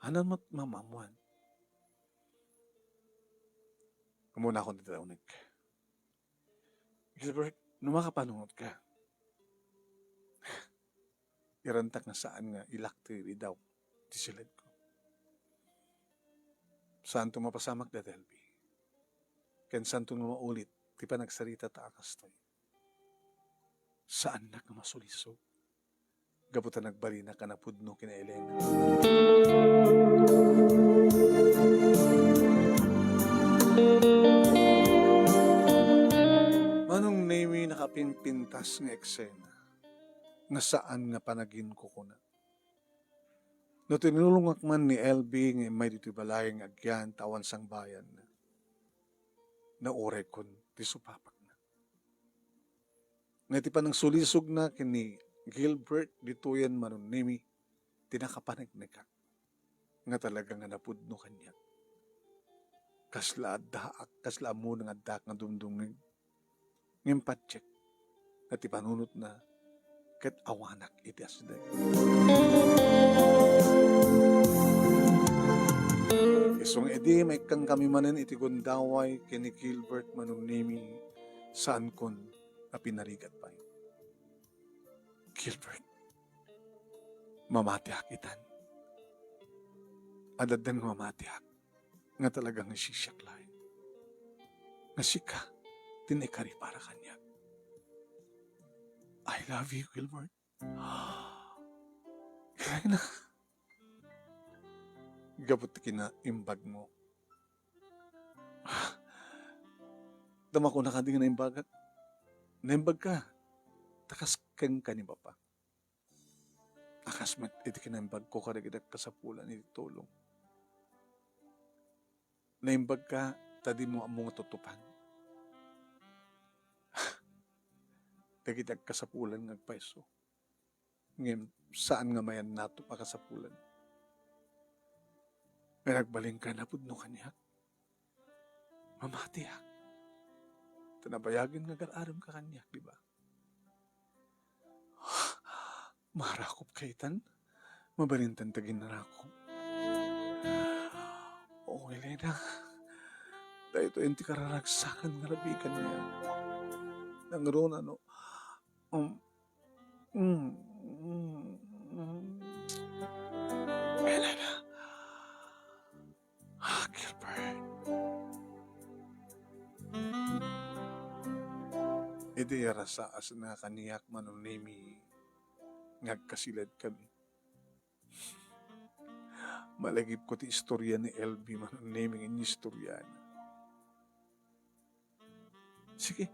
Ania met maam-ammoan? Umuna akon ti taunek. Gilbert, no makapanunot ka, irantak nga saan nga ilak ti ridaw ti siledko. Saanto mapasamak dayta, Elvie. Ken saanto nga maulit ti panagsarita ta a kastoy. Saannak nga masulisog gapu ta nagbalinak a napudno ken ni Elena. Manong Nemy, nakapimpintas nga eksena nga saan nga panaginkukuna. No tinulongak man ni Elvie nga immay ditoy balay nga agyan ta awan sangbayanna, nauraykon ti supapakna. Nga iti panangsulisogna ken ni Gilbert ditoyen, Manong Nemy, ti nakapaneknekak nga talaga nga napudno kaniak. Kasla addaak, kasla ammona nga addaak nga dumdumngeg. Ngem patiek nga ti panunotna ket awanak iti asideg. Isu nga idi maikkankami manen iti gundaway ken ni Gilbert, Manong Nemy, saankon a pinarigat pay. Gilbert, mamatiak itan. Adda nga mamatiak nga talaga nga sisiak laeng. Nga sika ti naikari para kaniak. "I love you, Gilbert." Elena, gapu ti kinaimbagmo. Dama ko na kadi nga naimbagak. Naimbag ka. Ta kas kenka ni Papa. A kas met iti kinaimbag ko kadagiti agkasapulan iti tulong. Naimbag ka ta dimo ammo nga tutupan dagiti agkasapulan nga agpayso. Ngem saan nga mayannato a kasapulan. Nga nagbalin ka napudno kaniak. Mamatiak. Ta nabayagen nga agar-arem ka kaniak, di ba? Marakup ka itan? Mabalintan ta ginrakup. Oo, Elena. Daytoy ti kararagsakan nga rabikan niya. Nangruna no, um, mm, mm, mm. Elena. Ah, Gilbert. Idi arasaasna kaniak Manong Nemi nga agkasilad kami. Malagipko ti istoria ni L B Manong Nemi nga inistoriana. Sige.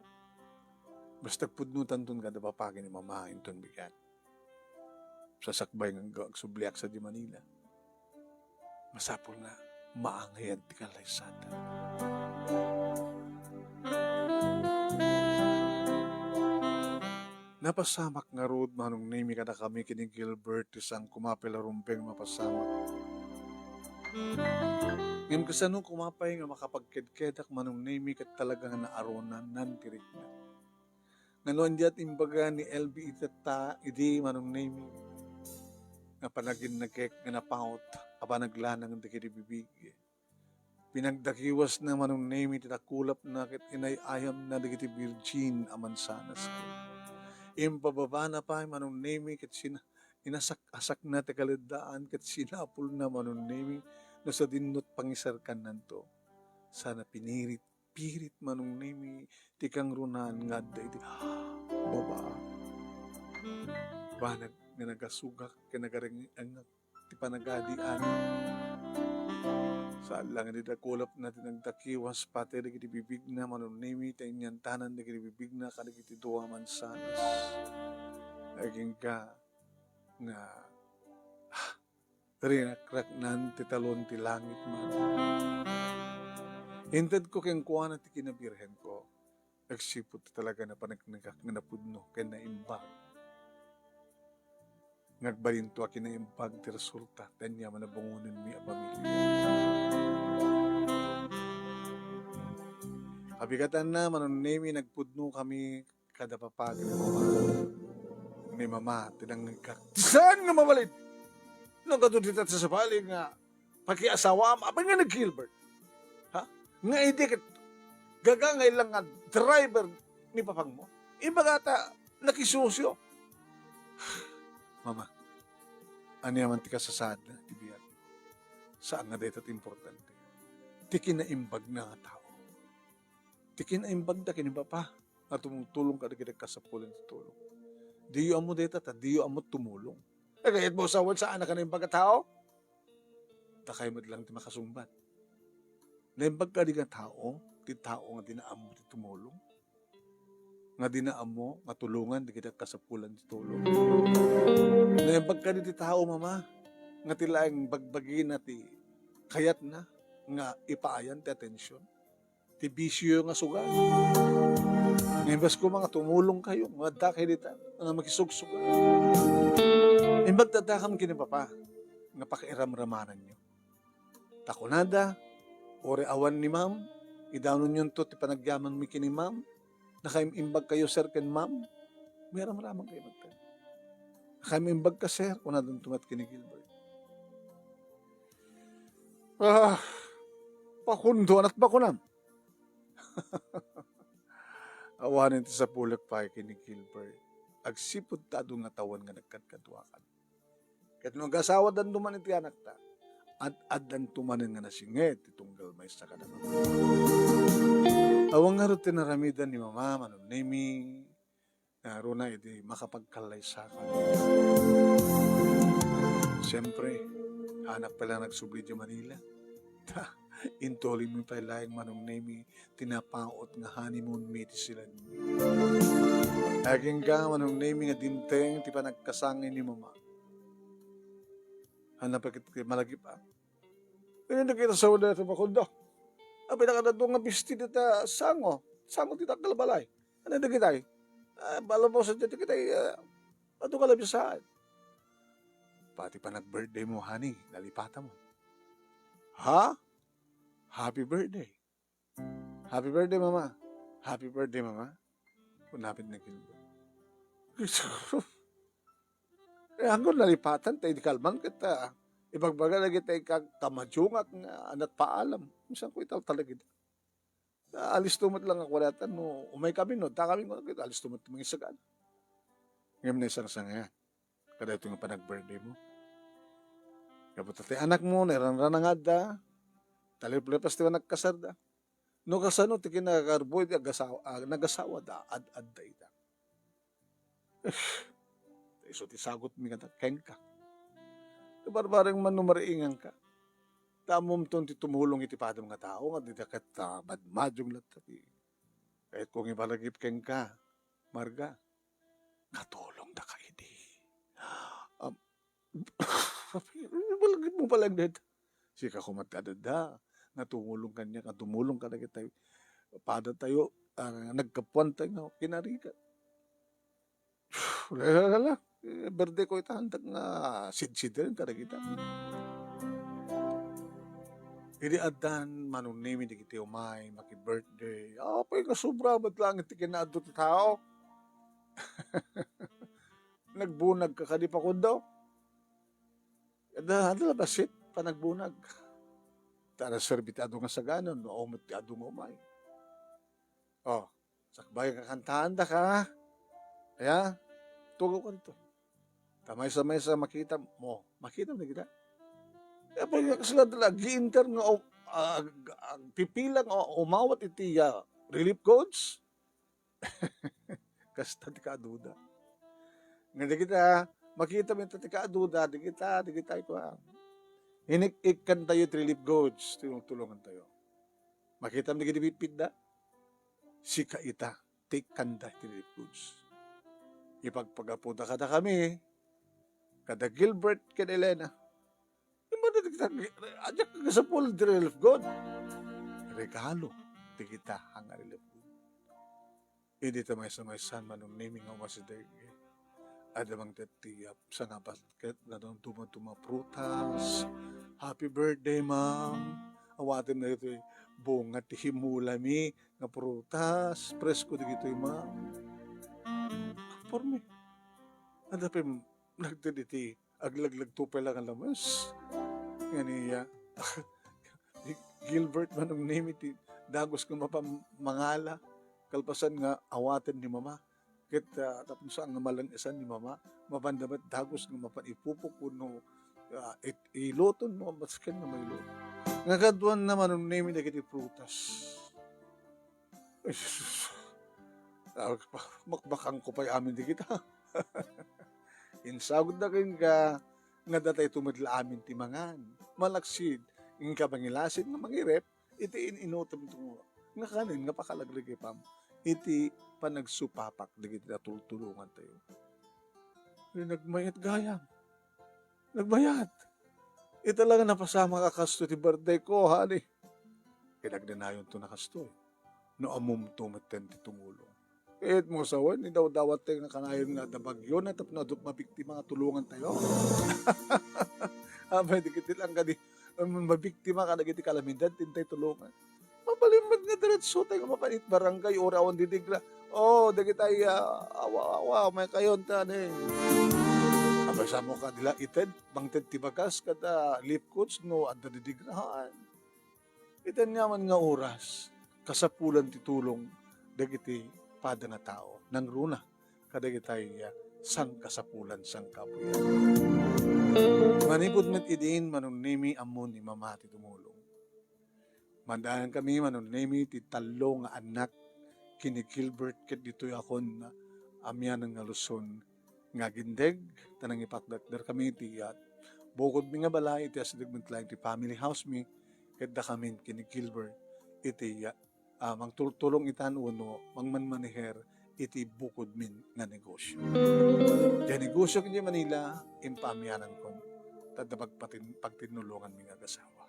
Basta agpudnotanton kada papagi ni Mama inton bigat. Sasakbay nga agsubliak sadi Manila. Masapul nga maangayan ti kalaysatan. Napasamak ngarud Manong Nemi kadakami ken ni Gilbert ti saan kumapay la rumbeng mapasamak. Ngem kasano kumapay nga makapagkedkedak Manong Nemi ket talaga nga naarunan ti rikna. Nga no ania ti imbaga ni L B itatta idi Manong Nemi nga panaginnagek nga napaut a panaglanang dagiti bibig. Pinagdakiwasna Manong Nemi ti dakulapna ket inay-ayamna dagiti birjin a mansanas. Impababana pay Manong Nemi ket sina-, inasak-asakna ti kaleddaan ket sinapulna Manong Nemi no sadinno ti pangisarkannanto. Sana pinirit, pirit Manong Nemi ti kangrunan nga adda iti baba. Banag nga nagasugak ken nagareng-engak ti panagadian. Saan laeng nga dakulapna ti nagdakiwas pati dagiti bibigna Manong Nemi ta inyantanan dagiti bibigna kadagiti dua a mansanas. Agingga nga, ah, rinakraknan ti talon ti langit man. Intedko kenkuana ti kinabirhenko. Agsipud ta talaga napaneknekak nga napudno ken naimbag. Nga agbalinto a kinaimbag ti resulta ti ania man a bungonenmi a pamilya. Kabigatanna, Manong Nemi, nagpudno kami kada papagi ni Mama. Ni Mama, tinangngegkak. Saan nga mabalin? No kaduay dita ti sabali nga pakiasawam, apay nga ni Gilbert? Ha? Nga idi ket gagangay lang nga driver ni papangmo? Ibaga ta nakisusyo. Mama, ania man ti kasasaadna iti biag? Saan nga dayta ti importante. Ti kinaimbagna nga tao. Ti kinaimbagda ken ni Papa nga tumultulong kadagiti kasapulan ti tulong. Diyo ammo dayta ta diyo ammo tumulong. Eh, kayatmo sawen saan a kinaimbag a tao? Ta kayat met lang ti makasungbat. Naimbag kadi nga tao, ti tao nga dina ammo ti tumulong, nga dina ammo nga tulongan dagiti kasapulan ti tulong. Naimbag kadi ti tao, Mama, nga ti laeng bagbagina ti kayatna nga ipaayan ti atension. Ti bisio nga suga. Nga imbes koma nga tumulong kayo, nga adda kayo dita, nga makisugsuga. Imbag ta addakam ken ni Papa, nga pakiramramananyo. Ta kunada, uray awan ni Ma'am, idanonyonto ti panagyamanmi ken ni Ma'am, nakaim-imbag kayo, sir, ken Ma'am, may ramraman kayo met. Nakaim-imbag ka, sir, kunadanto met ken ni Gilbert. Ah, pakunduan at bakunam. Awanen ti sapulek pay ken ni Gilbert. Agsipud ta adu nga tawen nga nagkadkaduakan. Ket no agasawadanto man iti anakta, ad-addanto manen nga nasinget ti tunggal maysa kadagiti. Awan ngarud ti naramidan ni Mama, Manong Nemi, Ngaruna idi makapagkallaysakan. Siempre, anak pay la nagsubli idiay Manila. Ta, intuloy mi pay laeng Manong Nemi ti napaut nga honeymoon mi iti silenmi. Agingga Manong Nemi nga dimteng ti panagkasangay ni Mama. Hanna pa ket malagip a. Ania dagiti asawa dayta makundo? Apay, nakadadu nga bisti dita sango. Sango ti dakkel balay. Ania dagitay? Ah, bala mo sa dagitay, ah, adu ka labisan. Pati panag-birthday mo, honey, nalipatan mo. Ha? Happy birthday. Happy birthday, Mama. Happy birthday, Mama. Kunapit na Gilbert. Eh, anggo nalipatan, ta idi kalman ket, ah, ibagbaga lagi tayo kag kamadiungak nga anat paalam. Minsan ko itaw talaga. Ah, alisto met lang ako datan, no, umay kami, no, ta kami, no, alisto met mangisagana. Ngem naisangsangayan. Kadaytoy nga panag-birthday mo. Gapu ta ti anak mo, nairanrana nga adda, taliplepas ti panagkasarda. No kasano ti kinakarbo iti agasawa, ah, nagasawa da, ad-adda ita. Isu ti sagutmi kata kenka. Ti barbareng man no mariinganka. Ta ammomton ti tumulong iti padam nga tao, nga dida ket, ah, madmadiong latta ti. Ket kung ibalagip kenka, Marga, katulongdaka idi. Am, balagipmo pala dayta. Sika koma ti adda nga tumulong kaniak, nga tumulong kadagiti padatayo, ah, naggapuantayo nga kinarigat. Wala, wala, wala. Eh, birthday ko ita, handak nga sidsidren kadagita. Idi addan Manong Nemi dagiti umay maki-birthday, apay nga sobra met laeng ti kinaadu ti tao. Nagbunagka kadi, Pakundo? Adda, adda la bassit panagbunag. Ta naserbi ti adu nga sagana, no, awan met ti adu nga umay. Oh, sakbay nga kantaandaka. Aya, tugaw ka dito. Ta maysa-maysa makita mo, makita mo kita? Kaya pa nga sila dala, gi-enter nga, um, ah, ag-, agpipila nga umawat iti, ah, relief goods. Kasta ti kaaduda. Nga dagita, makita mo ita ti kaaduda, dagita, dagita, ikuan. Inik-ikkan tayo ti relief goods, tulong-tulungan tayo. Makita mo dagiti pitpitda? Sika ita, ti ikkanda ti relief goods. Ipagpagapuda kadakami, kada Gilbert ken Elena. Imbagda dagita, adiak kasapul ti relief good. Regalo dagita nga relief good. Idi ta maysa-maysa, Manong Nemi nga umasideg. Adda mangted ti, ah, sanga basket, nga duma-duma prutas. Happy birthday, ma'am. Awaten na itoy bunga ti himulami nga prutas. Presko dagitoy, ma'am. Pormi. Adda pay nagted iti aglaglagto pay la nga lames. Nga ni, ah, ni Gilbert Manong Nemi ti dagus nga mapan mangala, kalpasan nga awaten ni Mama. Ket, ah, tapno saan nga malan-esan ni Mama, mapanda met dagus nga mapan ipupok wenno, ah, it-, iluton no basken nga mailuto. Nga kaduan na Manong Nemi dagiti prutas. Ay, Jesus. Ah, makbakangko pay amin dagita. Insagutda kenka nga datayto met la amin ti mangan. Malaksid, inka mangilasin nga mangirep iti in-inutemto nga kanen nga pakalaglagipam iti panagsupapak dagiti natultulongantayo. Ay, nagmayat gayam. Nagbayat. Ita la nga napasamak a kasto ti birthday ko, honey. Kinagdanayonto na kastoy. No ammomto metten ti tumulong. Ket mo sawen, idawdawat tayo nga kanayon nga adda bagyo na tapno adu mabiktima nga tulongan tayo. Apay, dagiti lang kadi, um, mabiktima kadagiti kalamidad, ti intay tulongan. Mabalin met nga diretso tayo nga mapan it barangay, uray awan didigra. Oh, dagitay, ah, awa, awa, may kayon ta, ne. Apay, samo ka dila ited, bangted ti bagas, kada lip coach, no, adda didigrahan. Iti aniaman nga oras, kasapulan ti tulong dagiti pada nga tao. Nangruna, kadagitay, ah, sangkasapulan, sangkapuyan. Manipud met idin, Manong Nemi, ammo ni Mama ti tumulong. Madaankami, Manong Nemi, ti tallo nga annak ken ni Gilbert ket ditoy akon, amianen nga Luzon nga agindeg, ta nangipatdakder kami iti, ah, bukodmi nga balay iti asideg met laeng ti family house mi, ket dakamin ken ni Gilbert iti, ah, mangtultulong itan wenno mangmanmaneher iti bukodmin nga negosyo. Diay negosyo ken diay Manila, impaamianankon, ta adda pagpatin-, pagtinnulonganmi nga agasawa.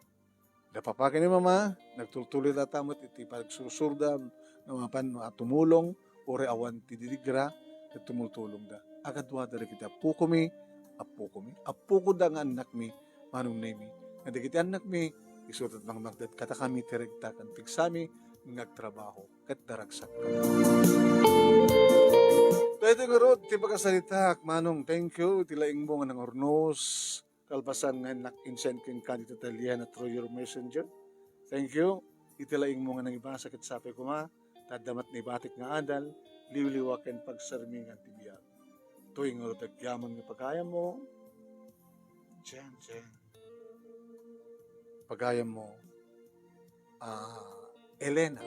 Da papa ken ni mama, nagtultuloy data met iti pagsursurda, no mapan no a tumulong, uray awan ti didigra, ket tumultulongda. Agadwada dagiti appokomi, appokomi, appokoda nga annakmi, Manong Nemi. Nga dagiti annakmi, isu ta mangmangted kadakami ti regta ken pigsami nga agtrabaho ket daragsak. Daytoy ngarud ti pakasaritaak, Manong, thank you. Iti laingmo nga nangurnos, kalpasan nga innak-, insend kenka ditoy Taliana through your messenger. Thank you. Iti laingmo nga nangibasa ket sapay koma, ta adda met naibatik nga adal, liwliwa ken pagsarmingan ti biag. Toy ngarud agyamanen nga pagayammo, Jen, Jen. Pagayammo, ah, Elena.